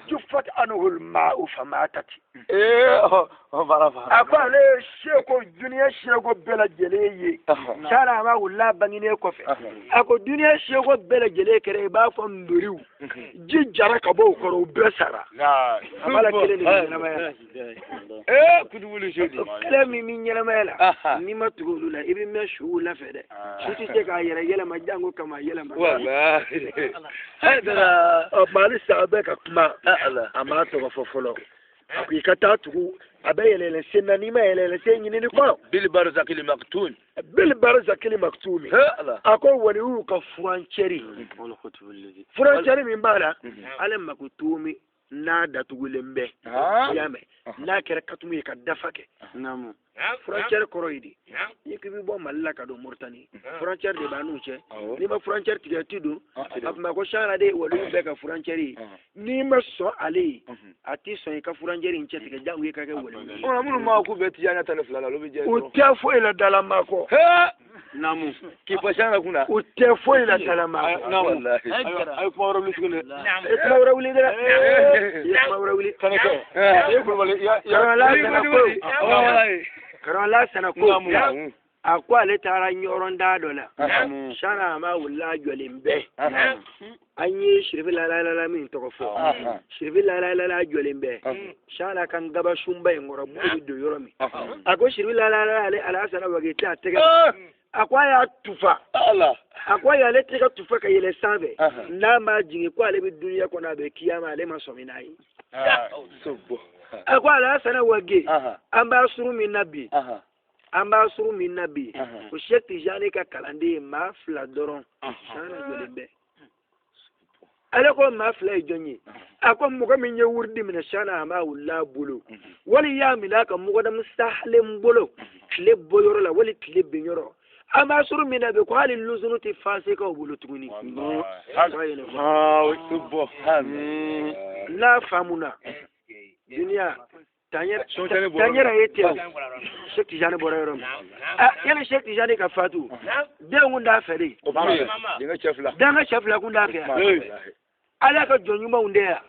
Juffat anhu al-ma'u famatat. A ko ale ye seko duniya seko bɛɛ lajɛlen ye. Cheikhna Hamawula bangenen kɔfɛ, a ko duniya seko bɛɛ lajɛlen kɛra i b'a fɔ ntoriw, ji jara ka bɔ u kɔrɔ, u bɛɛ sara. Hamala kelen de bɛ ɲɛnamaya la. Kelen min bɛ ɲɛnamaya la, n'i ma tugu olu la, i bɛ mɛn suw la fɛ dɛ. Su tɛ se k'a yɛrɛ yɛlɛma janko kama yɛlɛma. Mali sa bɛ ka kuma, a m'a tɔgɔ fɔ fɔlɔ. A ko i ka taa tugu a bɛ yɛlɛyɛlɛ sen na, n'i ma yɛlɛyɛlɛ sen ɲinini kɔrɔ. Bil barzakili maktumi. Bil barzakili maktumi. A ko waliw ka furancɛri, furancɛri min b'a la, ale makutumi n'a datugulen bɛ, i y'a mɛn, n'a kɛra katumu ye ka dafa kɛ. Furancɛri kɔrɔ ye di? N'i k'i bɛ bɔ Mali la ka don Moritani, furancɛri de b'an n'u cɛ. N'i ma furancɛri tigɛ, i ti don. A tuma ko Cheikhna de ye waliw bɛɛ ka furancɛri ye. N'i ma sɔn ale ye, a ti sɔn i ka furancɛri in cɛ tigɛ, jango i ka kɛ waliw ye. Minnu ma k'u bɛ Tijaniya 12 la, olu bɛ jɛ. U tɛ foyi la dalama kɔ. Naamu. K'i fɔ Cheikhna kunna. U tɛ foyi la dalama kɔ. Naamu. A ye kuma wɛrɛ wuli tuguni dɛ. I ye kuma wɛrɛ wuli dɛ. I ye kuma wɛrɛ wuli. Kana kɛ. I ye kulubali. Karamɔgɔ Lasana ko a ko ale taara ɲɔrɔn da dɔ la. Cheikhna Hamawula jɔlen bɛ. An ye Sirifi lalayilala min tɔgɔ fɔ, Sirifi lalayilala jɔlen bɛ Cheikhna kan gabasunba in kɔrɔ, b'u bɛ don yɔrɔ min. A ko Sirifi lalayilala ale Alasana Wage tɛ a tɛgɛ. A ko a y'a tufa. A ko a y'ale tɛgɛ tufa ka yɛlɛ sanfɛ. N'a ma jigin, ko ale bɛ dunuya kɔnɔ, a bɛ kiyama, ale ma sɔmi n'a ye. A ko Alasana Wage, an b'a suru min na bi, an b'a suru min na bi, ko Cheikh Tijani ka kalanden ye maa fila dɔrɔn, Cheikhna jɔlen bɛ. Ale ko maa fila ye jɔn ye? A ko mɔgɔ min ye wurudi minɛ Cheikhna Hamawula bolo, wali y'a minɛ a ka mɔgɔdamu sahalen bolo tile bɔyɔrɔ la wali tile binyɔrɔ. An b'a suru min na bi, ko hali lusunu tɛ fasekaw bolo tuguni. N'a faamuna duniya tanyɛrɛ ye ten. Cheikh Tijani bɔra yɔrɔ min, yanni Cheikh Tijani ka fatu, denw kun t'a fɛ de, denkɛ cɛ fila kun t'a fɛ. Ala ka jɔn ɲumanw de yan,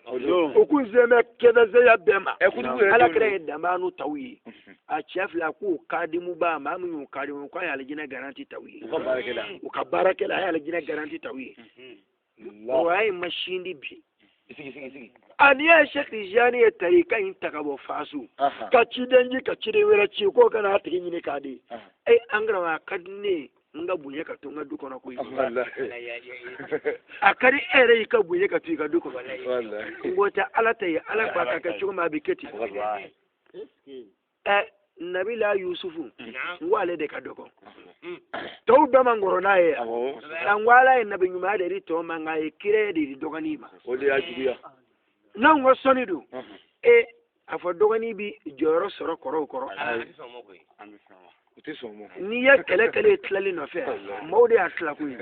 o kun sen bɛ kɛfɛsɛya bɛɛ ma. Ala kɛra ye danbaa n'u taw ye. A cɛ fila k'u kadimuba, maa min y'u kadimu, k'a ye alijinɛ garanti taw ye. U ka baarakɛla, a ye alijinɛ garanti taw ye. O a ye masin di bi. A n'i y'a ye Cheikh Tijani ye tarika in ta ka bɔ Faso, ka ciden ci, ka ciden wɛrɛ ci k'o ka n'a tigi ɲini k'a di. E an karamɔgɔ, a ka di ne ye n ka bonya ka to n ka du kɔnɔ koyi. A ka di e yɛrɛ y'i ka bonya ka to i ka du kɔnɔ. N ko tɛ Ala ta ye, Ala ko a ka kɛ cogo min, a bɛ kɛ ten. Ɛ Nabila Yusufu, n ko ale de ka dɔgɔ. Tɔw bɛɛ man kɔrɔ n'a ye. N ko Ala ye nabi ɲuman de di tɔw ma, nka a ye kira de di dɔgɔnin ma. O de y'a juguya. N'anw ko sɔnni don, e a fɔ dɔgɔnin bi jɔyɔrɔ sɔrɔ kɔrɔw kɔrɔ. N'i ye kɛlɛ kɛlɛ ye tilali nɔfɛ, maaw de y'a tila koyi.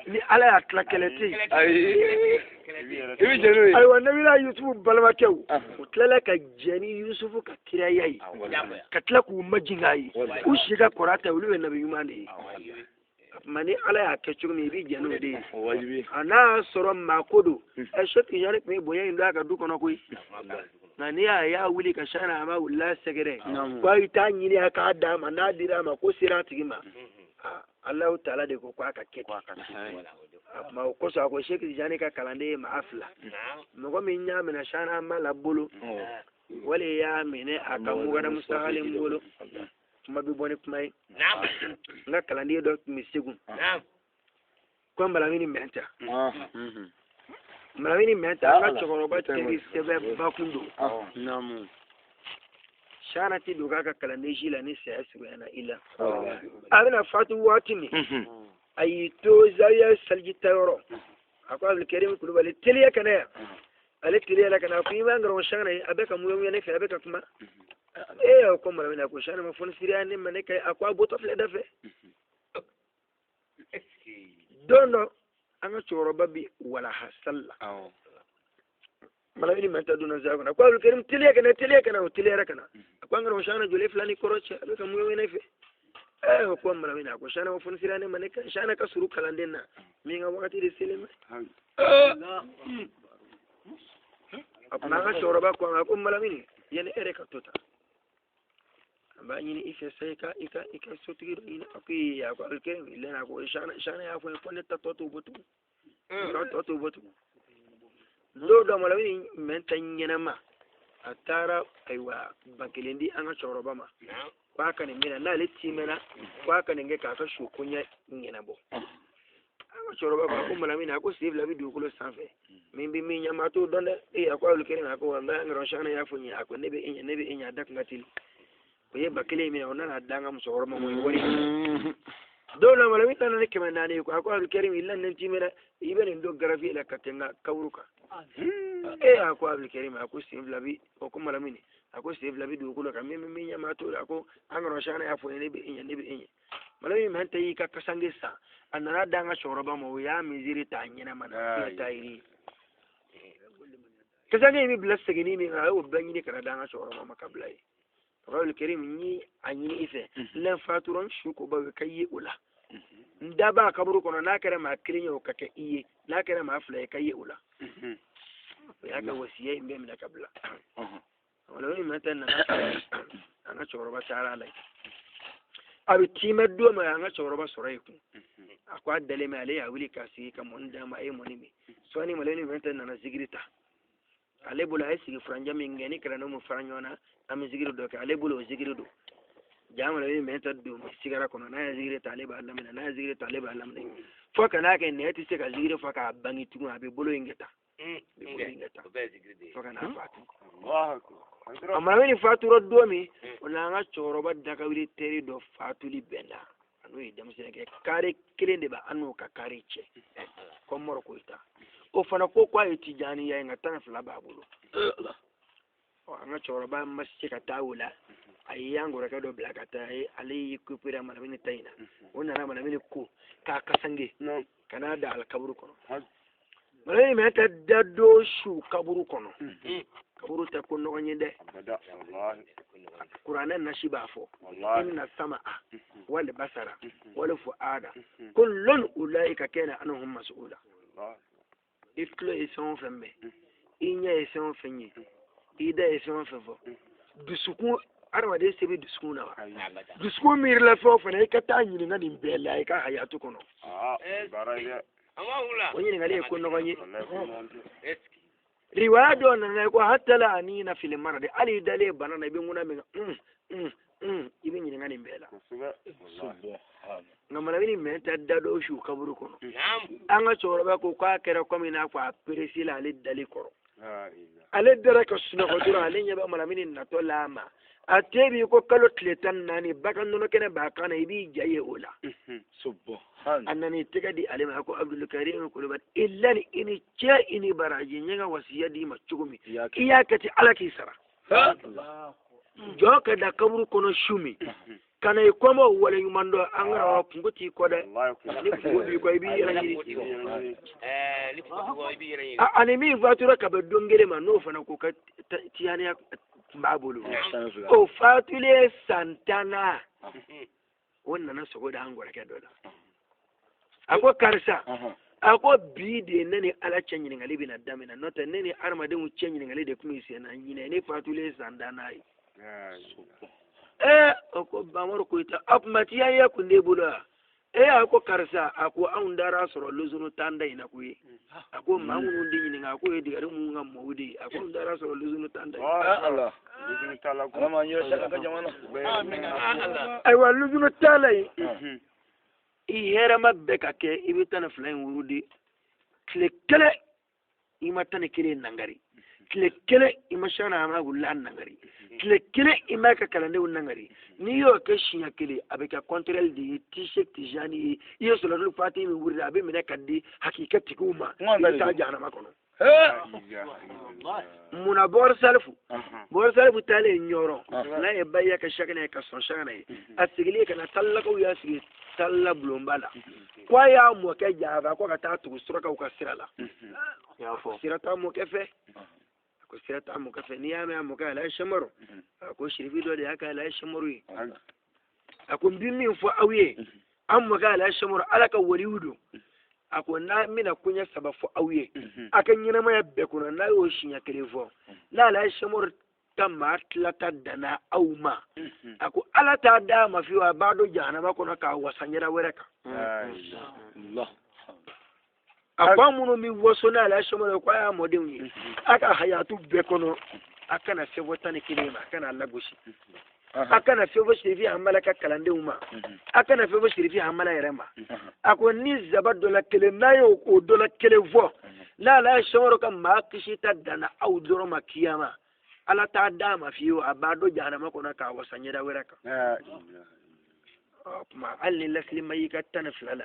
Ni Ala y'a tila, kɛlɛ tɛ yen. Ayiwa, Nabila Yusufu balimakɛw, u tilala ka jɛ ni Yusufu ka kiraya ye, ka tila k'u majigin a ye. U si ka kɔrɔ a ta, olu ye nabi ɲuman de ye. Tuma ni Ala y'a kɛ cogo min, i bɛ jɛn n'o de ye. A n'a y'a sɔrɔ maa ko don, ɛ Cheikh Tijani tun bɛ bonya in don a ka du kɔnɔ koyi. Nka n'i y'a ye a wuli ka Cheikhna Hamawula sɛgɛrɛ, ko a ye taa ɲini a k'a d'a ma, n'a dira a ma ko sera a tigi ma, Alahu taala de ko k'a ka kɛ ten. A tuma o kosɔn a ko Cheikh Tijani ka kalanden ye maa fila, mɔgɔ min y'a minɛ Cheikhna Hamala bolo, wali y'a minɛ a ka mugadamu sahalen bolo. Kuma bɛ bɔ ni kuma ye. N ka kalanden dɔ tun bɛ Segu, ko Malamini Mɛnta. Malamini Mɛnta, an ka cɛkɔrɔba teri sɛbɛn bakun don. Cheikhna ti don k'a ka kalanden si la ni saya surunyana i la. A bɛna fatu waati min, a y'i to zawiya saliji tayɔrɔ, a ko Abdulkarim Kulubali, teliya ka na yan. Ale teliya la ka na, a ko i b'an karamɔgɔ Cheikhna ye, a bɛ ka muɲɛ ne fɛ, a bɛ ka kuma. E ko Malamini, a ko Cheikhna ma fɔ ni ne ma ne ka, a ko a bɔtɔ filɛ da fɛ. Don dɔ an ka cɛkɔrɔba bi walaha sali la. Malamini Mɛnta donna zawiya kɔnɔ, a ko Abdulkarim teliya ka na, teliya ka na. O teliyara ka na. A ko an karamɔgɔ Cheikhna jɔlen fila ni kɔrɔ cɛ, a bɛ ka muɲɛ ne fɛ. O ko Malamini, a ko Cheikhna ma fɔ ni ne ma ne ka, Cheikhna ka surun kalanden na min ka wagati de selen bɛ. A An ka cɛkɔrɔba ko a ma ko Malamini yanni e yɛrɛ ka to tan an b'a ɲini i fɛ sa i ka sotigi dɔ ɲini. A ko ee, a ko Abdulkarim lɛn, a ko Shana y'a fɔ n ye ko ne ta tɔ t'o bɔ tugun, tɔ t'o bɔ tugun. Don dɔ Malamini mɛn ta ɲɛnama a taara ayiwa ba kelen di an ka cɛkɔrɔba ma k'a ka nin minɛ n'ale timɛna k'a ka nin kɛ k'a ka su koɲɛ ɲɛnabɔ. An ka cɛkɔrɔba ko a ko Malamini a ko sen fila bɛ dugukolo sanfɛ min bɛ min ɲɛ maa t'o dɔn dɛ. Ee, a ko Abdulkarim a ko walahi an ka Shana y'a fɔ n ye a ko ne bɛ e ɲɛ, ne bɛ e ɲɛ, a da kun ka teli. O ye ba kelen minɛ o nana d'an ka musokɔrɔba ma o ye wari minɛ. Don dɔ Malamini nana ni 400 ye ko a ko Abdulkarim i la nin timɛna i bɛ nin don garafiye la ka tɛmɛ n ka kaburu kan. Ee, a ko Abdulkarim a ko sen fila bi, o ko Malamini a ko sen fila bi dugukolo kan min bɛ min ɲɛ maa t'o la. A ko an ka Shana y'a fɔ n ye ne bɛ e ɲɛ, ne bɛ e ɲɛ. Malamini mɛn ta y'i ka kasange san a nana d'an ka cɛkɔrɔba ma o y'a misiri ta ɲɛnama na i ka taa yiri kasange in bɛ bila seginni min kan a y'o bɛɛ ɲini ka na d'an ka cɛkɔrɔba ma ka bila yen. Abdulkarim n ye a ɲini i fɛ n fatura n su ko ba ka ye o la n da b'a kaburu kɔnɔ n'a kɛra maa kelen ye o ka kɛ i ye n'a kɛra maa fila ye ka ye o la. O y'a ka wasiya in bɛɛ minɛ ka bila. Malamini mɛn ta nana an ka cɛkɔrɔba taara a la yen. A bɛ timɛ don min an ka cɛkɔrɔba sɔrɔ yen kun a ko a dalen bɛ ale y'a wuli k'a sigi ka mɔni d'a ma a ye mɔni min. Sɔɔni Malamini mɛn ta nana zikiri ta ale bolo a ye sigi furanjɛ min kɛ ni kalandenw ma fara ɲɔgɔn na an bɛ zikiri dɔ kɛ ale bolo o zikiri don. Ja Malamini mɛn ta don sigara kɔnɔ n'a ye zikiri ta ale b'a laminɛ n'a ye zikiri ta ale b'a laminɛ fo ka n'a kɛ nɛ tɛ se ka zikiri fɔ k'a bange tugun a bɛ bolo in kɛ tan a bɛ bolo in kɛ tan fo ka n'a fatu. A Malamini fatura don min o la an ka cɛkɔrɔba dakawuli teri dɔ fatuli bɛnna a n'o ye denmisɛnnin kɛ kare kelen de bɛ an n'o ka kare cɛ ko Mɔrɔ Koyita. O fana ko k'a ye Tijaniya ye nka 12 b'a bolo. An ka cɛkɔrɔba ma se ka taa o la a ye an kɔrɔkɛ dɔ bila ka taa ale y'i kupera Malamini ta in na o nana Malamini ko k'a kasange ka n'a da alikaburu kɔnɔ. Malamini mɛ ta da do su kaburu kɔnɔ kaburu tɛ ko nɔgɔn ye dɛ. Kuranɛ nasi b'a fɔ inna sama'a wal basara wal fu'ada kullun ulaika kana anhum mas'ula. I tulo ye fɛn o fɛn mɛn i ɲɛ ye fɛn o fɛn ye i da ye fɛn o fɛn fɔ dusukun adamaden se bɛ dusukun na wa dusukun miirila fɛn o fɛn na i ka taa ɲininka nin bɛɛ la i ka hayatu kɔnɔ. O ɲininkali ye ko nɔgɔn ye. Riwaya dɔ nana ko hatta la anina fil maradi hali i dalen bana na i bɛ ŋuna min kan i bɛ ɲininka nin bɛɛ la. Nka Malamini mɛn ta da dɔ su kaburu kɔnɔ an ka cɛkɔrɔba ko k'a kɛra komi n'a fɔ a peresi la ale dali kɔrɔ ale dara ka sunɔgɔ dɔrɔn ale ɲɛ bɛ Malamini natɔ la a ma a te b'i ko kalo tile 14 bagan nɔnɔ kɛnɛ b'a kan na i b'i ja ye o la. A nana i tɛgɛ di ale ma a ko Abdulkarim Kulubali i lani i ni cɛ i ni baraji n ye n ka wasiya d'i ma cogo min i y'a kɛ ten Ala k'i sara. Jɔ ka da kaburu kɔnɔ su min ka na i kɔmɔ waleɲuman dɔn an ka kungo t'i kɔ dɛ ni kungo b'i kɔ i b'i yɛrɛ ɲini. Ani min fatura ka bɛn don kelen ma n'o fana ko ka tiyaniya tun b'a bolo o fatulen san 10 na o nana sogo da an kɔrɔkɛ dɔ la a ko karisa a ko bi de ne ni Ala cɛ ɲininkali bɛna daminɛ n'o tɛ ne ni adamadenw cɛ ɲininkali de tun bɛ sen na ɲinɛ ne fatulen san 10 n'a ye. O ko Bamaro Koyita a kuma tiyaniya kun t'e bolo wa? A ko karisa a ko anw dara sɔrɔ lozoro tan da in na koyi a ko maa minnu de ɲininka a ko ye digari minnu ka mɔw de ye a ko anw dara sɔrɔ lozoro tan da in. Ayiwa lozoro tan la yen i hɛrɛma bɛɛ ka kɛ i bɛ 12 in wurudi tile kelen i ma 11 nangari tile kelen i ma Shana Amadu wulila nangari tile kelen i ma ka kalandenw nangari n'i y'o kɛ siɲɛ kelen a bɛ kɛ kɔnterɛli de ye Tishek Tijani ye i ye sɔrɔdulu fati min wurudi a bɛ minɛ ka di hakika tigiw ma i bɛ taa jahanama kɔnɔ. Munna Bɔkari Salifu Bɔkari Salifu taalen Ɲɔrɔ n'a ye bayiya kɛ Shakana ye ka sɔn Shakana ye a sigilen ka na talakaw y'a sigi talla bulonba la ko a y'a mɔkɛ janfa ko ka taa tugu surakaw ka sira la sira t'a mɔkɛ fɛ a ko sira t'a mɔkɛ fɛ n'i y'a mɛn a mɔkɛ Alayi Samaru a ko sirifi dɔ de y'a kɛ Alayi Samaru ye a ko n bɛ min fɔ aw ye an mɔkɛ Alayi Samaru Ala ka waliyu don a ko n'a bɛna koɲɛ 3 fɔ aw ye a ka ɲɛnamaya bɛɛ kɔnɔ n'a y'o siɲɛ kelen fɔ N'ala ye Sɛki ka maa tilata danna aw ma, a ko ala t'a d'a ma fiyewu, a b'a don jahanama kɔnɔ k'a wasa ɲɛda wɛrɛ kan. A ko an minnu bɛ waso n'ala ye Sɛki ye ko a y'a mɔdenw ye, a ka hayatu bɛɛ kɔnɔ a kana fɛn fɔ 11 ma, a kana lagosi, a kana fɛn fɔ Sirifi Hamala ka kalandenw ma, a kana fɛn fɔ Sirifi Hamala yɛrɛ ma. A ko ni zaba dɔ la kelen n'a y'o o dɔ la kelen fɔ, n'ala ye Sɛki ka maa kisi ta danna aw dɔrɔn ma kiyama, ala t'a d'a ma fiyewu, a b'a don jahanama kɔnɔ k'a wasa ɲɛda wɛrɛ kan. O tuma hali ni lasili ma y'i ka 12 la,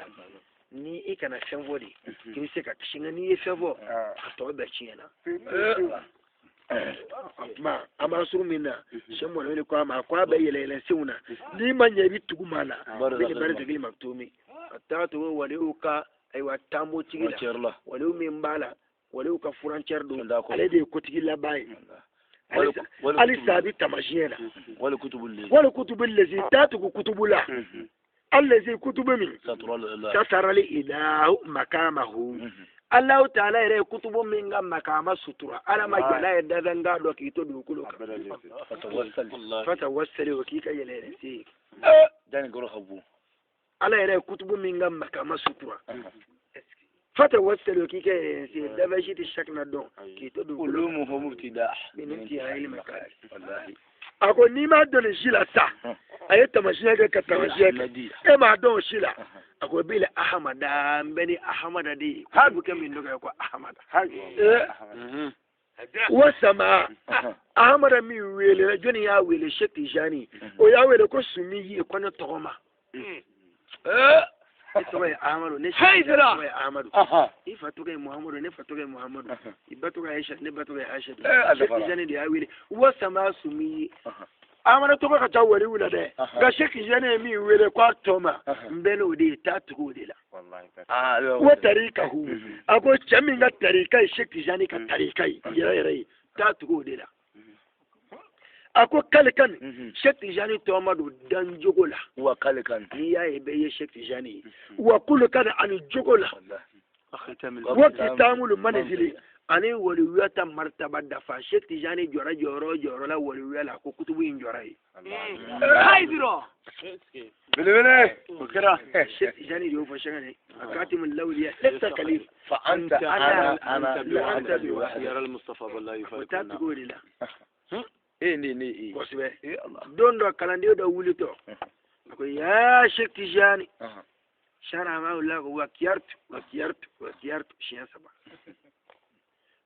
ni i kana fɛn fɔ de k'i bɛ se ka kisi, nka n'i ye fɛn fɔ a tɔ bɛɛ tiɲɛna. O tuma an b'a suru min na, Sɛki Mɔlɔmini ko a ma, ko a bɛ yɛlɛ yɛlɛ senw na, n'i ma ɲɛ i bɛ tugu maa la, bɛ ni barisakili makutumi a taa tugu waliw ka ayiwa taamotigi la, waliw min b'a la, waliw ka furancɛri don, ale de ye kotigi laban ye. Halisa a bɛ taamasiyɛn na. Wali kutubu lezi taa tugu kutubu la, allazi kutubu min satarali ilahu makamahu, Alahu taala yɛrɛ ye kutubu min ka makama sutura, ala ma jala ye dadanka dɔ k'i to dugukolo kan. Fata wasali o k'i ka yɛlɛ yɛlɛ se. Ala yɛrɛ ye kutubu min ka makama sutura, fata wasali o k'i ka yɛlɛ se, dabasi tɛ sakina dɔn k'i to dugukolo kan. A ko n'i m'a dɔn nin si la sa, a ye taamasiyɛn kɛ ka taamasiyɛn kɛ, e m'a dɔn o si la. A ko bile ahamada, n bɛ ni ahamada de ye, k'a bɛ kɛ min dɔgɔ ko ahamada. Wa sama ahamada min wele, jɔnni y'a wele? Sɛki Tijani o y'a wele ko sumi ye, ko ne tɔgɔ ma. Ne tɔgɔ ye Ahamadu, ne tɔgɔ ye Ahamadu, i fa tɔgɔ ye Muhamadu, ne fa tɔgɔ ye Muhamadu, i ba tɔgɔ ye Ayisa, ne ba tɔgɔ ye Ayisa. Sɛki Tijani de y'a wele wa sama sumi ye. Amadu tɔgɔ ka ca waliw la dɛ, nka Sɛki Tijani ye min wele k'a tɔ ma, n bɛ n'o de ye, taa tugu o de la. Wa tarikahu, a ko cɛ min ka tarika ye Sɛki Tijani ka tarika ye yɛrɛ yɛrɛ ye, taa tugu o de la. A ko kalikan, Sɛki Tijani tɔgɔma don danjogo la. Wa kalikan, n'i y'a ye bɛɛ ye Sɛki Tijani ye. Wa kulukan ani jogo la. Wa kitamulu manzili ani waliya ta martaba dafa. Sɛki Tijani jɔra jɔyɔrɔ o jɔyɔrɔ la waliya la, ko kutubu in jɔra ye. Belebele o kɛra. Sɛki Tijani de y'o fɔ Sɛki ye. Katimu lawliya lesta kalif. Fa anta ana ana anta bi wahyi. Yara al-Mustafa wallahi fa. O taa tugu o de la. Ne kosɛbɛ. Don dɔ kalanden dɔ wulitɔ, a ko yaa Sɛki Tijani, sara ma wulila ko wa kiyartu wa kiyartu wa kiyartu siɲɛ 3.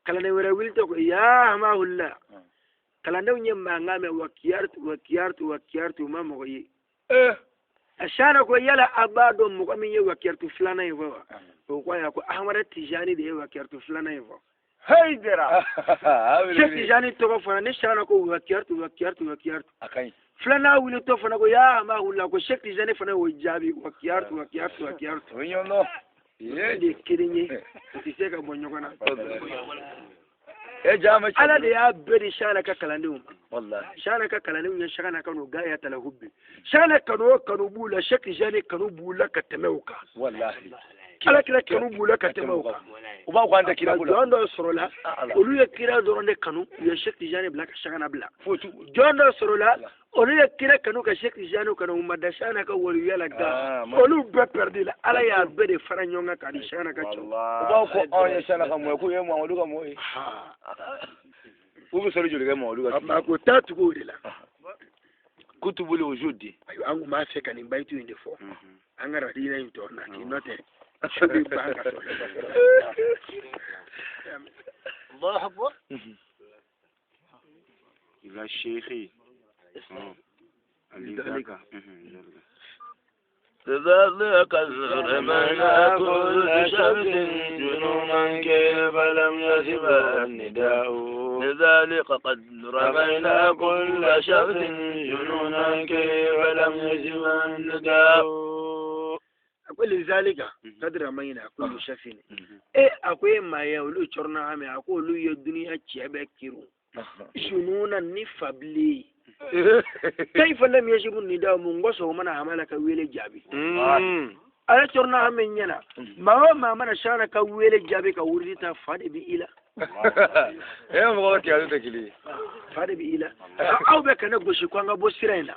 Kalanden wɛrɛ wulitɔ ko yaa hamahullah, kalandenw ye mankan mɛn wa kiyartu wa kiyartu wa kiyartu, u ma mɔgɔ ye. A sara ko yala a b'a dɔn mɔgɔ min ye wa kiyartu filanan in fɔ wa? O ko ayi, ko Ahamada Tijani de ye wa kiyartu filanan in fɔ. Haydara. Sɛki Tijani tɔgɔ fana ne sara ko wa kiyartu wa kiyartu wa kiyartu. A ka ɲi. Filanan wulitɔ fana ko yaa hamahullah, ko Sɛki Tijani fana y'o jaabi wa kiyartu wa kiyartu wa kiyartu. O ɲɔgɔn. O de ye kelen ye, o tɛ se ka bɔ ɲɔgɔn na. Ala de y'a bɛɛ di Sɛki ka kalandenw ma. Wallahi. Sɛki ka kalandenw ye Sɛki kanu gaya talahubbi. Sɛki kanu o kanu b'u la, Sɛki Tijani kanu b'u la ka tɛmɛ o kan. Wallahi. Ala kira kanu b'u la ka tɛmɛ o kan. U b'a fɔ an tɛ kira ko la. Jɔn dɔ sɔrɔla, olu ye kira dɔrɔn de kanu, u ye Sɛki Tijani bila ka Sɛki bila. Jɔn dɔ sɔrɔla, olu ye kira kanu ka Sɛki Tijani kanu, u ma da Sɛki ka waliya la gan. Olu bɛɛ pɛrɛdi la, Ala y'a bɛɛ de fara ɲɔgɔn kan k'a di Sɛki ka cɛw. U b'a fɔ anw ye Sɛki ka mɔgɔ ye, k'u ye Muhamadu ka mɔgɔ ye. U bɛ sɔrɔ joli kɛ Muhamadu ka. A ko taa tugu o de la. Kutubuli wujudi. Ayiwa, an kun b'a fɛ ka nin bayitu in de fɔ. An ka radina in tɔ nati n'o tɛ. Su bɛ ban ka sɔrɔ. Allahu akbar. Ila sheikhi. ذلك رمينا كل شمس جنونا كيف لم يثب النداء. لذلك قد رمينا كل شمس جنونا كيف لم يثب النداء. ولذلك قد رمينا كل شمس. إيه أقوي ما يقولوا شرنا عمي أقولوا يا الدنيا تشبكروا جنونا نفبلي. كيف لم يجب النداء من قصه من عملك ويل جابي. أنا ترنا من ينا ما هو ما من شانك ويل جابي كوريتا فادي بإلى. E mɔgɔ kɛ tɛ kelen fa de b'i la. Aw bɛ ka ne gosi ko an ka bɔ sira in na.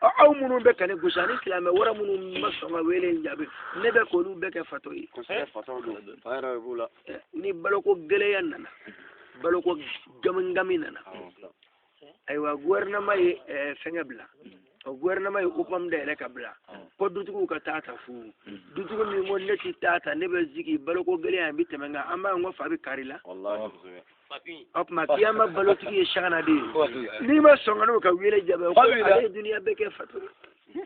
Aw minnu bɛ ka ne gosi ani silamɛ wɛrɛ minnu ma sɔn ka wele in jaabi, ne bɛ k'olu bɛɛ kɛ fatɔ ye. Ni baloko gɛlɛya nana, baloko gami nana, ayiwa gouvernement ye fɛngɛ bila. O gouvernement ye UPAM dayɛlɛ ka bila ko dutigiw ka taa ta fu. Dutigi min ko ne ti taa ta, ne bɛ jigin baloko gɛlɛya in bi tɛmɛ n kan, an b'a ye ko fa bɛ kari la. O tuma kiyama balotigi ye sagana de ye. N'i ma sɔn ka n'o ka wele jaabi, ko ale ye duniya bɛɛ kɛ fatɔ ye.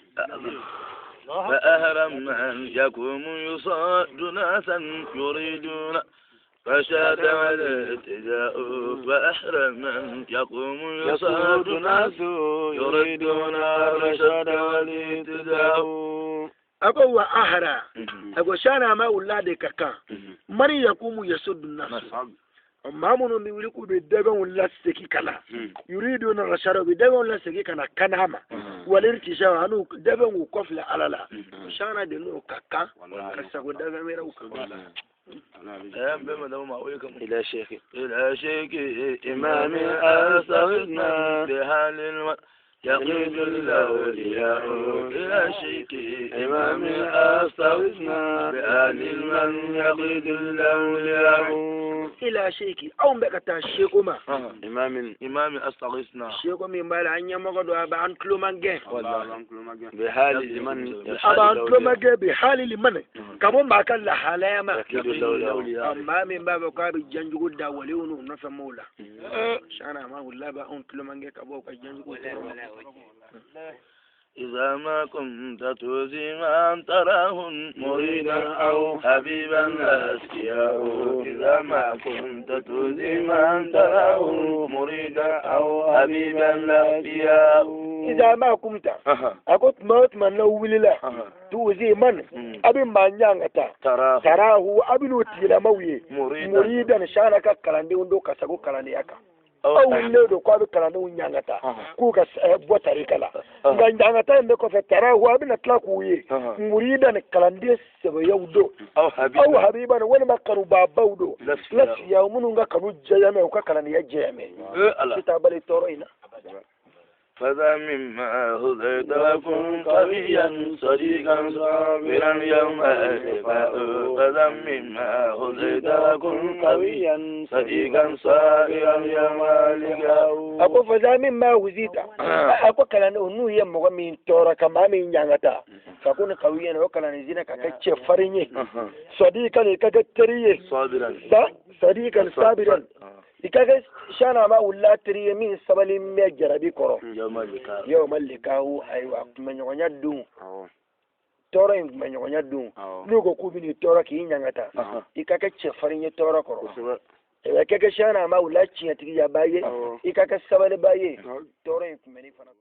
فأهرم من يقوم يصاد ناسا يريدون فشاد والاتجاء. فأحرم من يقوم يصاد ناس يريدون الرشاد والاتجاء. أقوى وأهرى أقوى شانا ما أولادك كان من يقوم يصد الناس maa minnu bɛ wuli k'u bɛ dɛbɛnw lasegin ka na yuriduna rashada u bɛ dɛbɛnw lasegin ka na kana ma walirtija ani dɛbɛnw k'u kɔfilɛ ala la shana de n'o ka kan ka sago dɛbɛn wɛrɛw kan. إلى شيخ إلى شيخ إمام أستغثنا بحال يقيد الأولياء. إلى شيخ إمام أستغثنا بآل من يقيد الأولياء. إلى شيخ أو بكتا الشيخ ما إمام أستغثنا الشيخ من بال عن يمغد أبا أنكلو مانجي بحال لمن أبا أنكلو مانجي بحال لمن كمون ما كان لحالة ما أما من باب كاب الجنجو دا وليونو نفس مولا شانا ما ولا با أنكلو مانجي كابو كجنجو إذا ما كنت تؤذي من تراه مريدا أو حبيبا أسكياء. إذا ما كنت تؤذي من تراه مريدا أو حبيبا أسكياء. إذا ما كنت أقول موت من لو لا تؤذي من أبي ما نيانتا تراه أبي نوتي موي مريدا شانك كلاندي وندو كسغو كلاندي aw ne do ko a bɛ kalandenw ɲangata k'u ka bɔ tarika la nka ɲangata in bɛ kɔfɛ tarahu a bɛna tila k'u ye murida ni kalanden sɛbɛyaw don aw habiba ni walima kanubabaw don lasiyaw minnu ka kanu jɛyamɛ u ka kalandenya jɛyamɛ sitan bali tɔɔrɔ in na. فذا مما هديت وكن قويا صديقا صابرا يوم اللقاء. فذا مما هديت وكن قويا صديقا صابرا يوم اللقاء. أكو فذا مما هديت أكو كلام أنه هي مغمين تورا كما من يانغتا فكون قويا وكلام زينك كتشفرني صديقا كتريه صابرا صديقا صابرا ikaga shana ma wula tiri min sabali mɛ jarabi kɔrɔ yau malikawo ayiwa kunbɛɲɔgɔnya don tɔɔrɔ in kunbɛɲɔgɔnya don n'u ko k'u bɛ n'i tɔɔrɔ k'i ɲangata i ka kɛ cɛfarin ye tɔɔrɔ kɔrɔ i ka kɛ shana ma wula tiɲɛtigiyaba ye i ka kɛ sabaliba ye tɔɔrɔ in kunbɛnni fana.